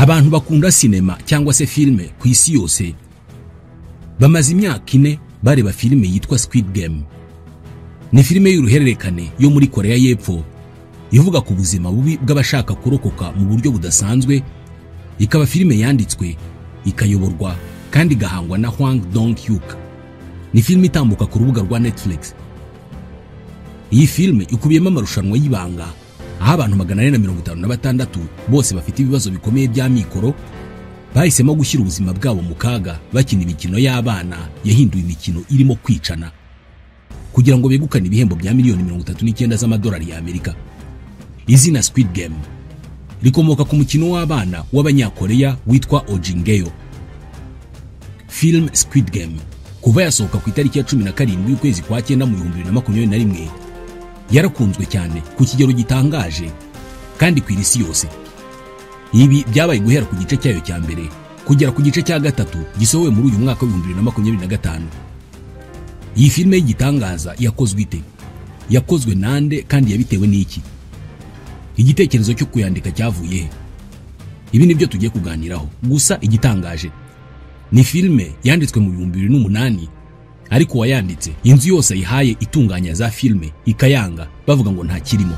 Abantu bakunda sinema cyangwa se filme ku isi yose bamaze imyaka 4 bareba filme yitwa Squid Game. Ni filme y'uruhererekane yo muri Korea y'Epfo ivuga ku buzima bubi bw'abashaka kurokoka mu buryo budasanzwe, ikaba filme yanditswe, ikayoborwa kandi igahangwa na Hwang Dong-hyuk. Ni filme itambuka ku rubuga rwa Netflix. Iyi filme ikubiyemo amarushanwa y'ibanga aho abantu 456 bose bafite ibibazo bikomeye bya mikoro bahisemo gushyira ubuzima bwabo mu kaga bakina imikino y'abana yahinduye imikino irimo kwicana kugira ngo begukane ibihembo bya miliyoni 39 z'amadolari ya Amerika. Izina Squid Game rikomoka ku mukino w'abana w'Abanyakoreya witwa Ojingeyo. Film Squid Game kuva yasohoka ku itariki ya 17 y'ukwezi kwa 9 mu 2021 yarakunzwe cyane ku kigero gitangaje kandi ku isi yose. Ibi byabaye guhera ku gice cyayo cya mbere kugera ku gice cya gatatu gisohowe muri uyu mwaka wa 2025. Iyi filme y'igitangaza yakozwe ite? Yakozwe nande kandi yabitewe n'iki? Igitekerezo cyo kuyandika cyavuye he? Ibi nibyo tugiye kuganiraho. Gusa igitangaje ni filme yanditswe mu 2008, ariko wayanditse inzu yose ayihaye itunganya za filme ikayanga bavuga ngo nta kirimo.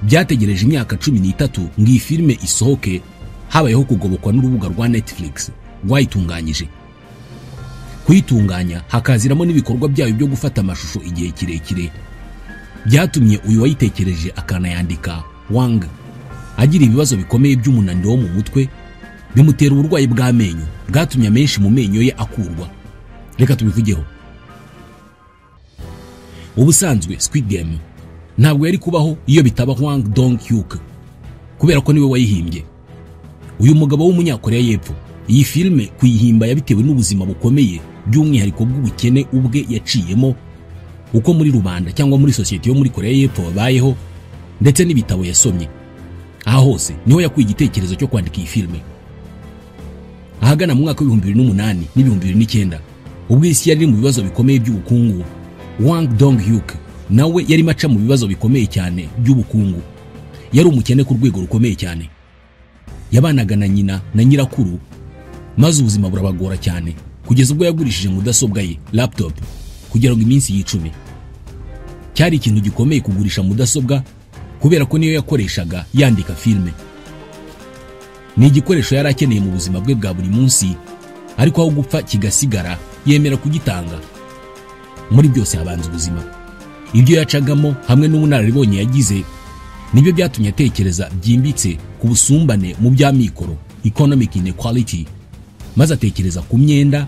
Byategereje imyaka 13 ngo iyi filme isohoke, habayeho kugobokwa n'urubuga rwa Netflix rwayitunganyije. Kuyitunganya hakaziramo n'ibikorwa byayo byo gufata amashusho igihe kirekire byatumye uyu wayitekereje akanayandika Hwang agira ibibazo bikomeye by'umunaniro wo mu mutwe, bimutera uburwayi bw'amenyo bwatumye amenshi mu menyo ye akurwa. Reka tubivugeho. Ubusanzwe Squid Game ntabwo yari kubaho iyo bitaba Hwang Dong-hyuk, kubera ko niwe wayihimbye. Uyu mugabo w'Umunyakoreya y'Epfo iyi filme kuyihimba yabitewe n'ubuzima bukomeye by'umwihariko bw'ubukene ubwe yaciyemo, uko muri rubanda cyangwa muri sosiyete yo muri Korea y'Epfo babayeho, ndetse n'ibitabo yasomye. Aha hose niho yakuye igitekerezo cyo kwandika iyi filme. Ahagana mu mwaka wa 2008 n'ibihumbi 2009 ubwo isi yari mu bibazo bikomeye by'ubukungu, Hwang Dong-hyuk nawe yari maca mu bibazo bikomeye cyane by'ubukungu. Yari umukene ku rwego rukomeye cyane. Yabanaga na nyina na nyirakuru, maze ubuzima burabagora cyane kugeza ubwo yagurishije mudasobwa ye laptop kugira ngo iminsi yicume. Cyari ikintu gikomeye kugurisha mudasobwa kubera ko niyo yakoreshaga yandika filme. Ni igikoresho yari akeneye mu buzima bwe bwa buri munsi, ariko aho gupfa kigasigara yemera kugitanga. Muri byose habanza ubuzima. Ibyo yacagamo hamwe n'ubunararibonye yagize nibyo byatumye atekereza byimbitse ku busumbane mu bya mikoro, economic inequality, maze atekereza ku myenda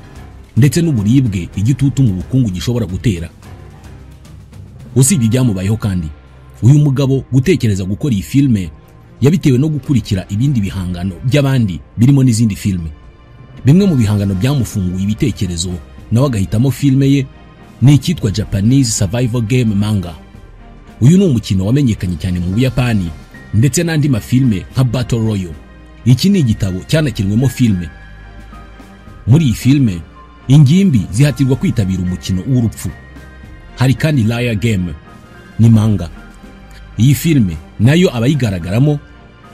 ndetse n'uburibwe igitutu mu bukungu gishobora gutera. Usibye ibyamubayeho kandi, uyu mugabo gutekereza gukora iyi filme yabitewe no gukurikira ibindi bihangano by'abandi birimo n'izindi filme. Bimwe mu bihangano byamufunguye ibitekerezo nawe agahitamo filme ye ni icyitwa Japanese Survival Game Manga. Uyu ni umukino wamenyekanye cyane mu Buyapani ndetse n'andi mafilme nka Battle Royale. Iki ni igitabo cyanakinwemo filme. Muri iyi filme ingimbi zihatirwa kwitabira umukino w'urupfu. Hari kandi Liar Game ni manga. Iyi filme nayo abayigaragaramo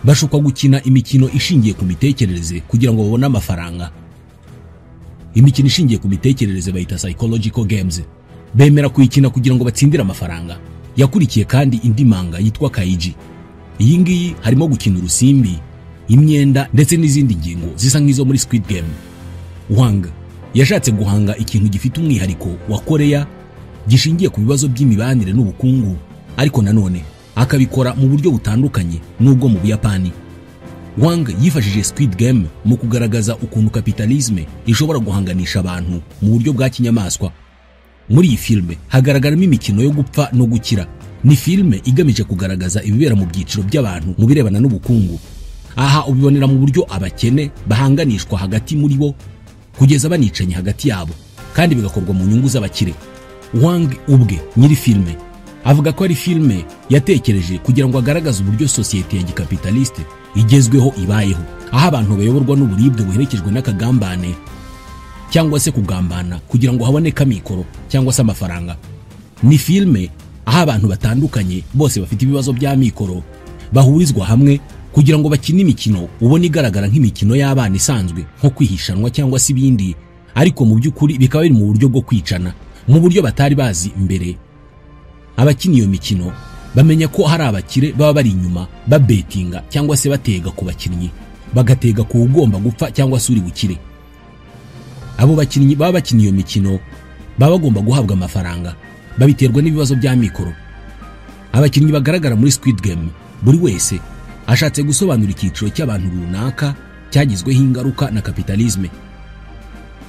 bashukwa gukina imikino ishingiye ku mitekerereze kugira ngo babone amafaranga. Imikino ishingiye ku mitekerereze bayita psychological games. Bemera kuyikina kugira ngo batsindire amafaranga. Yakurikiye kandi indi manga yitwa Kaiji. Iyi ngiyi harimo gukina urusimbi, imyenda ndetse n'izindi ngingo zisa nk'izo muri Squid Game. Hwang yashatse guhanga ikintu gifite umwihariko wa Korea gishingiye ku bibazo by'imibanire n'ubukungu, ariko nanone akabikora mu buryo butandukanye n'ubwo mu Buyapani. Hwang yifashishije Squid Game mu kugaragaza ukuntu kapitalisme ishobora guhanganisha abantu mu buryo bwa kinyamaswa. Muri iyi filme hagaragaramo imikino yo gupfa no gukira. Ni filme igamije kugaragaza ibibera mu byiciro by'abantu mu birebana n'ubukungu. Aha ubibonera mu buryo abakene bahanganishwa hagati muri bo kugeza banicanye hagati yabo, kandi bigakorwa mu nyungu z'abakire. Hwang ubwe nyiri filme avuga ko ari filme yatekereje kugira ngo agaragaze uburyo sosiyete ya gikapitaliste igezweho ibayeho, aho abantu bayoborwa n'uburibwe buherekejwe n'akagambane cyangwa se kugambana kugira ngo haboneke amikoro cyangwa se amafaranga. Ni filme aho abantu batandukanye bose bafite ibibazo bya mikoro bahurizwa hamwe Kugira ngo bakine imikino ubone igaragara nk'imikino y'abana isanzwe nko kwihishanwa cyangwa se ibindi, ariko mu by'ukuri bikaba biri mu buryo bwo kwicana mu buryo batari bazi mbere. Abakina iyo mikino bamenya ko hari abakire baba bari inyuma babetinga cyangwa se batega ku bakinnyi, bagatega ku ugomba gupfa cyangwa se uri bukire. Abo bakinnyi baba bakina iyo mikino baba bagomba guhabwa amafaranga, babiterwa n'ibibazo bya mikoro. Abakinnyi bagaragara muri Squid Game buri wese ashatse gusobanura icyiciro cy'abantu runaka cyagizweho ingaruka na kapitalisme.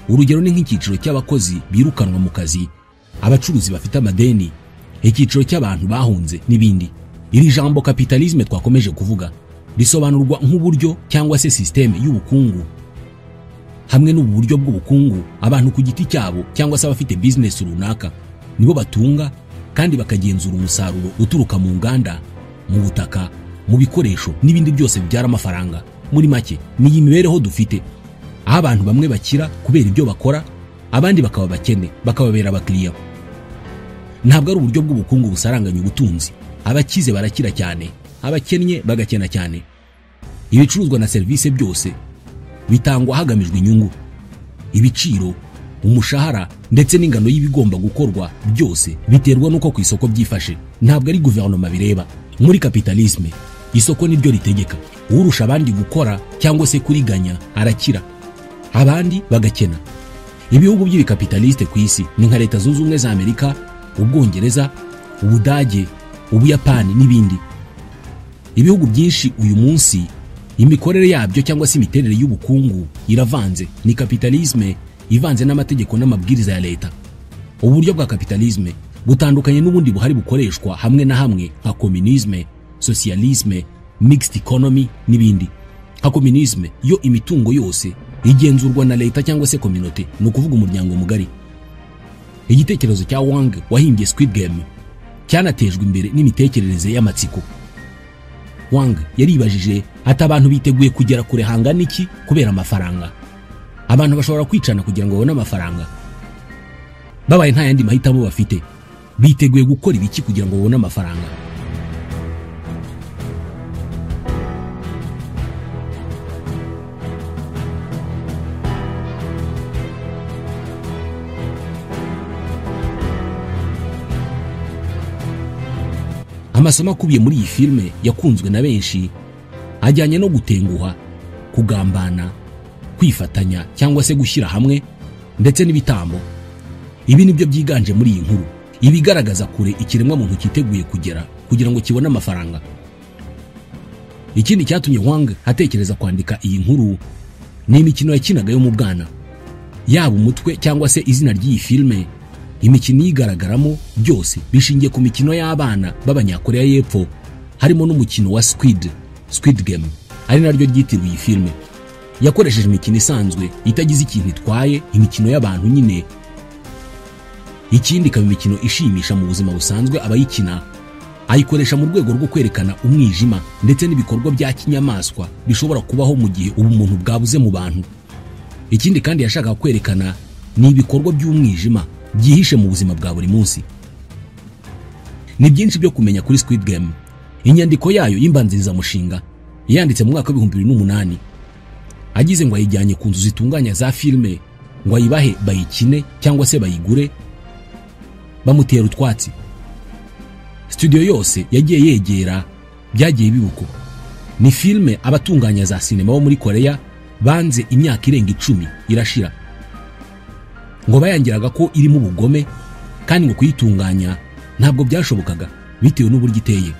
Urugero ni nk'icyiciro cy'abakozi birukanwa mu kazi, abacuruzi bafite amadeni, icyiciro cy'abantu bahunze n'ibindi. Iri jambo kapitalisme twakomeje kuvuga risobanurwa nk'uburyo cyangwa se systeme y'ubukungu. Hamwe n'ubu buryo bw'ubukungu, abantu ku giti cyabo cyangwa se abafite business runaka nibo batunga kandi bakagenzura umusaruro uturuka mu nganda, mu butaka, mu bikoresho n'ibindi byose bibyara amafaranga. Muri make ni iyi mibereho dufite, aho abantu bamwe bakira kubera ibyo bakora, abandi bakaba bakene bakababera abakiriya. Ntabwo ari uburyo bw'ubukungu busaranganya ubutunzi. Abakize barakira cyane, abakennye bagakena cyane. Ibicuruzwa na serivisi byose bitangwa hagamijwe inyungu. Ibiciro, umushahara ndetse n'ingano y'ibigomba gukorwa byose biterwa n'uko ku isoko byifashe. Ntabwo ari guverinoma bireba. Muri kapitalisme isoko niryo ritegeka. Urusha abandi gukora cyangwa se kuriganya arakira, abandi bagakena. Ibihugu by'ibikapitaliste ku isi ni nka Leta Zunze Ubumwe za Amerika, Ubwongereza, Ubudage, Ubuyapani n'ibindi. Ibihugu byinshi uyu munsi imikorere yabyo cyangwa se imiterere y'ubukungu iravanze, ni kapitalisme ivanze n'amategeko n'amabwiriza ya leta. Uburyo bwa kapitalisme butandukanye n'ubundi buhari bukoreshwa hamwe na hamwe nka communisme, socialisme, mixed economy n'ibindi. Nka communisme yo imitungo yose igenzurwa na leta cyangwa se communauté, ni ukuvuga umuryango mugari. Igitekerezo cya Wang wahimbye Squid Game cyanatejwe imbere n'imitekerereze y'amatsiko. Wang yaribajije ati abantu biteguye kugera kure hangana iki kubera amafaranga? Abantu bashobora kwicana kugira ngo babone amafaranga. Babaye nta yandi mahitamo bafite, biteguye gukora ibiki kugira ngo babone amafaranga? Amasomo akubiye muri iyi filme yakunzwe na benshi ajyanye no gutenguha, kugambana, kwifatanya cyangwa se gushyira hamwe ndetse n'ibitambo. Ibi nibyo byiganje muri iyi nkuru, ibigaragaza kure ikiremwa muntu cyiteguye kugera kugira ngo kibone amafaranga. Ikindi cyatumye Wang atekereza kwandika iyi nkuru ni imikino yakinaga yo mu bwana. Yaba umutwe cyangwa se izina ry'iyi filme, imikino igaragaramo byose bishingiye ku mikino y'abana b'Abanyakoreya y'Epfo, harimo n'umukino wa Squid Game ari naryo ryitiriwe iyi filme. Yakoresheje imikino isanzwe itagize ikintu itwaye, imikino y'abantu nyine. Ikindi ikaba imikino ishimisha mu buzima busanzwe abayikina, ayikoresha mu rwego rwo kwerekana umwijima ndetse n'ibikorwa bya kinyamaswa bishobora kubaho mu gihe ubumuntu bwabuze mu bantu. Ikindi kandi yashakaga kwerekana ni ibikorwa by'umwijima byihishe mu buzima bwa buri munsi. Ni byinshi byo kumenya kuri Squid Game. Inyandiko yayo y'imbanzirizamushinga yanditse mu mwaka wa 2008, agize ngo ayijyanye ku nzu zitunganya za filme ngo ayibahe bayikine cyangwa se bayigure, bamutera utwatsi. Studio yose yagiye yegera byagiye bibuko. Ni filme abatunganya za sinema bo muri Korea banze imyaka irenga 10 irashira, ngo bayangiraga ko irimo ubugome kandi ngo kuyitunganya ntabwo byashobokaga bitewe n'uburyo iteye.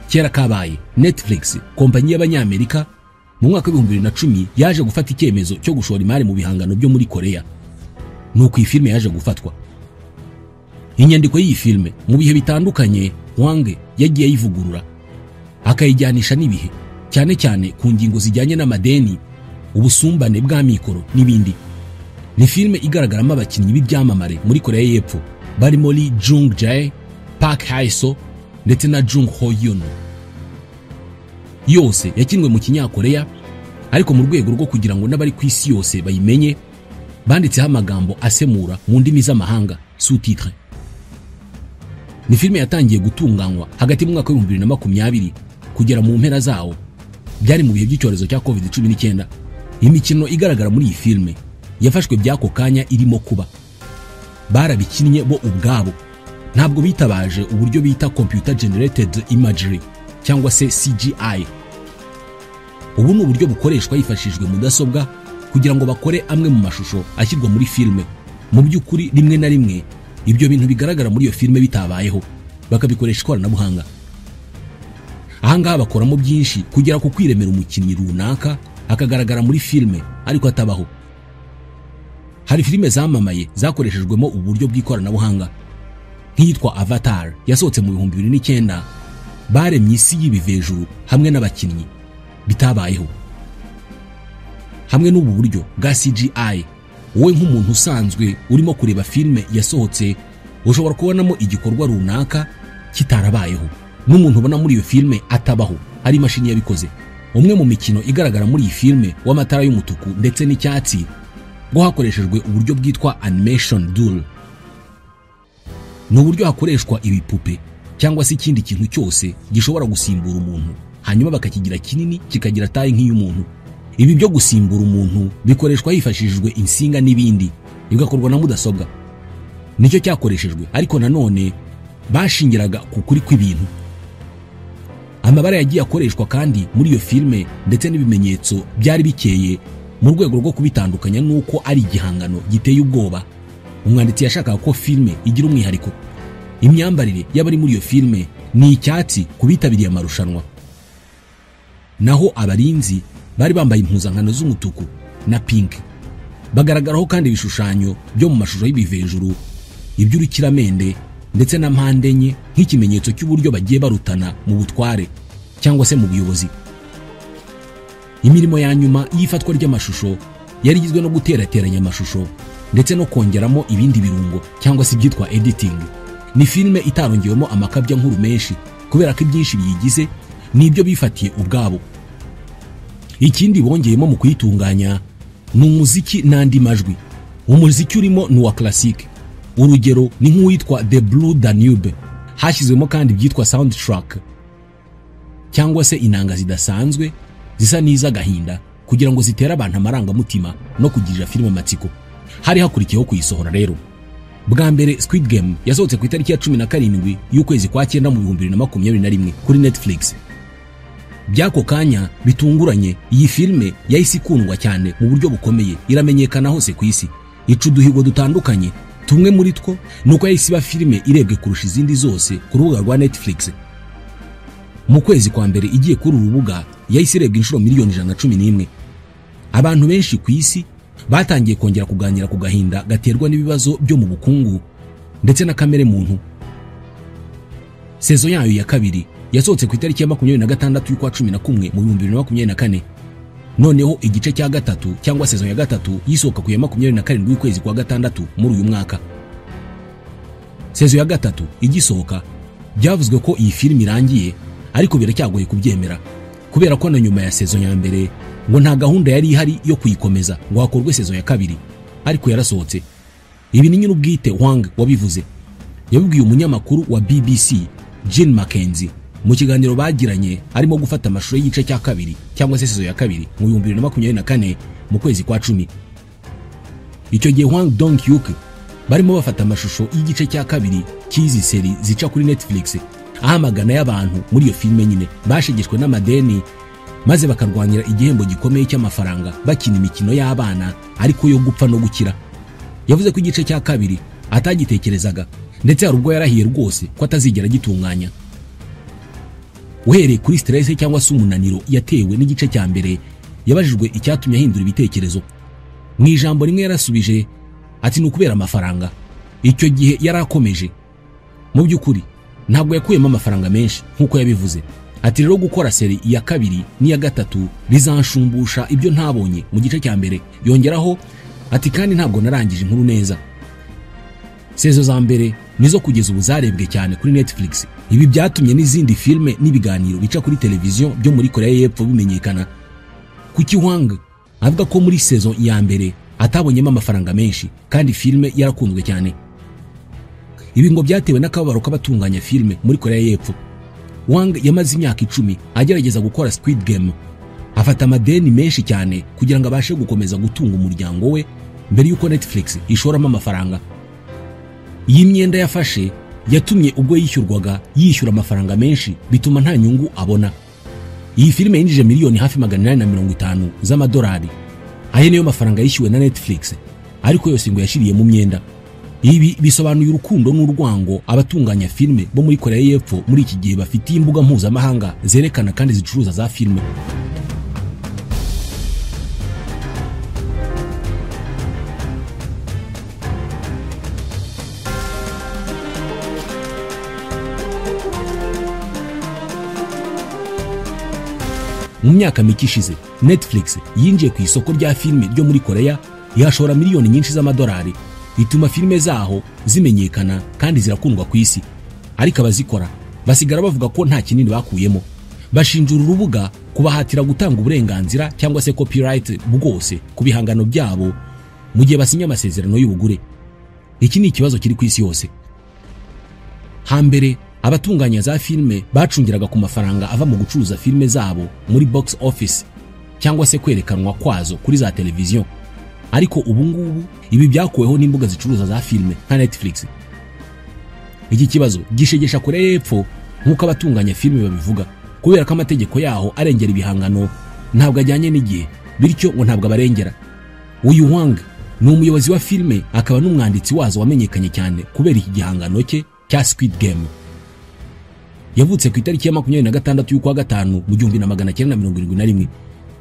Kera kabaye Netflix, kompanyi y'Abanyamerika, mu mwaka wa 2010 yaje gufata icyemezo cyo gushora imari mu bihangano byo muri Korea. Nuko iyi filme yaje gufatwa. Inyandiko y'iyi filme mu bihe bitandukanye Wang yagiye ayivugurura akayijyanisha n'ibihe, cyane cyane ku ngingo zijyanye n'amadeni, ubusumbane bw'amikoro n'ibindi. Ni filme igaragaramo abakinnyi b'ibyamamare muri Korea y'Epfo barimo Lee Jung Jae, Park Hae-soo ndetse na Jung Ho-yoon. Yose yakinwe mu Kinyakoreya, ariko mu rwego rwo kugira ngo n'abari ku isi yose bayimenye, banditseho amagambo asemura mu ndimi z'amahanga, sous-titre. Ni filme yatangiye gutunganywa hagati mu mwaka wa 2020 kugera mu mpera zawo byari mu bihe by'icyorezo cya COVID-19. Imikino igaragara muri iyi filme yafashwe by'ako kanya irimo kuba, barabikinnye bo ubwabo, ntabwo bitabaje uburyo bita computer generated imagery cyangwa se CGI. Ubu ni uburyo bukoreshwa hifashishijwe mudasobwa kugira ngo bakore amwe mu mashusho ashyirwa muri filme. Mu by'ukuri rimwe na rimwe ibyo bintu bigaragara muri iyo filme bitabayeho, bakabikoresha ikoranabuhanga. Ahangaha bakoramo byinshi kugera ku kwiremera umukinnyi runaka akagaragara muri filme ariko atabaho. Hari filime zamamaye zakoreshejwemo uburyo bw'ikoranabuhanga nk'iyitwa Avatar yasohotse mu 2009, baremye isi y'ibivejuru hamwe n'abakinnyi bitabayeho. Hamwe n'ubu buryo bwa CGI, wowe nk'umuntu usanzwe urimo kureba filme yasohotse ushobora kubonamo igikorwa runaka kitarabayeho, n'umuntu ubona muri iyo filme atabaho, ari imashini yabikoze. Umwe mu mikino igaragara muri iyi filme w'amatara y'umutuku ndetse n'icyatsi bwo hakoreshejwe uburyo bwitwa animation duel. Ni uburyo hakoreshwa ibipupe cyangwa se ikindi kintu cyose gishobora gusimbura umuntu, hanyuma bakakigira kinini kikagira tayi nk'iy'umuntu. Ibi byo gusimbura umuntu bikoreshwa hifashishijwe insinga n'ibindi, bigakorwa na mudasobwa. Nicyo cyakoreshejwe, ariko nanone bashingiraga ku kuri kw'ibintu. Amabara yagiye akoreshwa kandi muri iyo filme ndetse n'ibimenyetso byari bikeye mu rwego rwo kubitandukanya nuko ari igihangano giteye ubwoba. Umwanditsi yashakaga ko filme igira umwihariko. Imyambarire y'abari muri iyo filme ni icyatsi ku bitabiriye amarushanwa, naho abarinzi bari bambaye impuzankano z'umutuku na pink. Bagaragaraho kandi ibishushanyo byo mu mashusho y'ibivejuru, iby'urukiramende ndetse na mpande enye nk'ikimenyetso cy'uburyo bagiye barutana mu butware cyangwa se mu buyobozi. Imirimo ya nyuma y'ifatwa ry'amashusho yari igizwe no guterateranya amashusho ndetse no kongeramo ibindi birungo cyangwa se ibyitwa editing. Ni filme itarongewemo amakabya nkuru menshi kubera ko ibyinshi biyigize nibyo bifatiye ubwabo. Ikindi bongeyemo mu kuyitunganya ni umuziki n'andi majwi. Umuziki urimo ni uwa classique, urugero ni nk'uwitwa The Blue Danube. Hashyizwemo kandi ibyitwa soundtrack cyangwa se inanga zidasanzwe zisa n'iz'agahinda kugira ngo zitere abantu amarangamutima no kugirira filime amatsiko. Hari hakurikiyeho kuyisohora rero. Bwa mbere Squid Game yasohotse ku itariki ya 17 y'ukwezi kwa 9 mu 2021 kuri Netflix. By'ako kanya bitunguranye iyi filme yahise ikundwa cyane mu buryo bukomeye, iramenyekana hose ku isi, ica uduhigo dutandukanye. Tumwe muri two nuko yahise iba filme irebwe kurusha izindi zose ku rubuga rwa Netflix. Mu kwezi kwa mbere igiye kuri uru rubuga yahise irebwa inshuro miliyoni 111. Abantu benshi ku isi batangiye kongera kuganira ku gahinda gaterwa n'ibibazo byo mu bukungu ndetse na kamere muntu. Sezo yayo ya kabiri yasohotse ku itariki ya 26 y'ukwa 11 mu 2024. Noneho igice cya gatatu cyangwa sezo ya gatatu yisohoka ku ya 27 y'ukwezi kwa gatandatu muri uyu mwaka. Sezo ya gatatu igisohoka byavuzwe ko iyi filime irangiye, ariko biracyagoye kubyemera kubera ko na nyuma ya sezo ya mbere ngo nta gahunda yari ihari yo kuyikomeza ngo hakorwe sezo ya kabiri, ariko yarasohotse. Ibi ni nyir'ubwite Hwang wabivuze. Yabibwiye umunyamakuru wa BBC Jean Mackenzie mu kiganiro bagiranye arimo gufata amashusho y'igice cya kabiri cyangwa se sezo ya kabiri mu 2024 mu kwezi kwa 10. Icyo gihe Hwang Dong-hyuk barimo bafata amashusho y'igice cya kabiri cy'izi seri zica kuri Netflix, ahamagana y'abantu muri iyo filme nyine bashegeshwe n'amadeni maze bakarwanira igihembo gikomeye cy'amafaranga bakina imikino y'abana ariko yo gupfa no gukira. Yavuze ko igice cya kabiri atagitekerezaga, ndetse hari ubwo yarahiye rwose ko atazigera agitunganya. Uhereye kuri stress cyangwa se umunaniro yatewe n'igice cya mbere, yabajijwe icyatumye ahindura ibitekerezo. Mu ijambo rimwe yarasubije ati ni ukubera amafaranga. Icyo gihe yarakomeje. Mu by'ukuri ntabwo yakuyemo amafaranga menshi nk'uko yabivuze. Ati rero gukora seri ya kabiri n'iya gatatu bizanshumbusha ibyo ntabonye mu gice cya mbere. Yongeraho ati kandi ntabwo narangije inkuru neza. Sezo za mbere nizo kugeza ubu zarebwe cyane kuri Netflix. Ibi byatumye n'izindi filme n'ibiganiro bica kuri televiziyo byo muri Korea y'Epfo bimenyekana. Kuki Hwang avuga ko muri sezo ya mbere atabonyemo amafaranga menshi kandi filme yarakunzwe cyane. Ibi ngo byatewe n'akababaro k'abatunganya filme muri Korea y'Epfo. Hwang yamaze imyaka 10 agerageza gukora Squid Game, afata amadeni menshi cyane kugira ngo abashe gukomeza gutunga umuryango we mbere yuko Netflix ishoramo amafaranga. Iyi myenda yafashe yatumye ubwo yishyurwaga yishyura amafaranga menshi, bituma nta nyungu abona. Iyi filime yinjije miliyoni hafi 850 z'amadolari. Aya niyo mafaranga yishyuwe na Netflix, ariko yose ngo yashiriye mu myenda. Ibi bisobanuye urukundo n'urwango abatunganya filime bo muri Korea y'Epfo muri iki gihe bafitiye imbuga mpuzamahanga zerekana kandi zicuruza za filime. Mu myaka mike ishize, Netflix yinjiye ku isoko rya filime ryo muri Korea, yashora miliyoni nyinshi z'amadolari, ituma filime zaho zimenyekana kandi zirakundwa ku isi. Ariko abazikora basigara bavuga ko nta kinini bakuyemo. Bashinja uru rubuga kubahatira gutanga uburenganzira cyangwa se copyright bwose ku bihangano byabo mu gihe basinya amasezerano y'ubugure. Iki ni ikibazo kiri ku isi yose. Hambere abatunganya za filime bacungiraga ku mafaranga ava mu gucuruza filime zabo muri box office cyangwa se kwerekanwa kwazo kuri za televiziyo. Ariko ubu ngubu ibi byakuweho n'imbuga zicuruza za filime nka Netflix. Iki kibazo gishegesha Korea y'Epfo nk'uko abatunganya filime babivuga, kubera ko amategeko yaho arengera ibihangano ntabwo ajyanye n'igihe, bityo ngo ntabwo abarengera. Uyu Hwang ni umuyobozi wa filime akaba n'umwanditsi wazo wamenyekanye cyane kubera iki gihangano cye cya Squid Game. Yavutse ku itariki ya 26 y'ukwa gatanu mu 1971.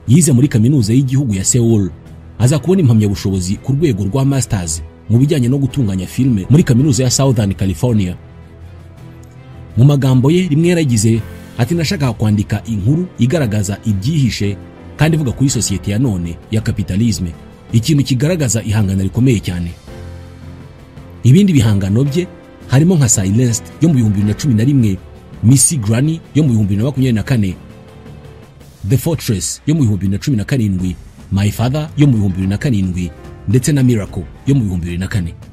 Yize muri kaminuza y'igihugu ya Seoul, aza kubona impamyabushobozi ku rwego rwa masters mu bijyanye no gutunganya filime muri kaminuza ya Southern California. Mu magambo ye rimwe yaragize ati: nashakaga kwandika inkuru igaragaza ibyihishe kandi ivuga kuri sosiyete ya none ya kapitalisme, ikintu kigaragaza ihangana rikomeye cyane. Ibindi bihangano bye harimo nka Silenced yo mu 2011, Missy Granny yo mu 2024, The Fortress yo mu 2017, My Father yo mu 2007 ndetse na Miracle yo mu 2004.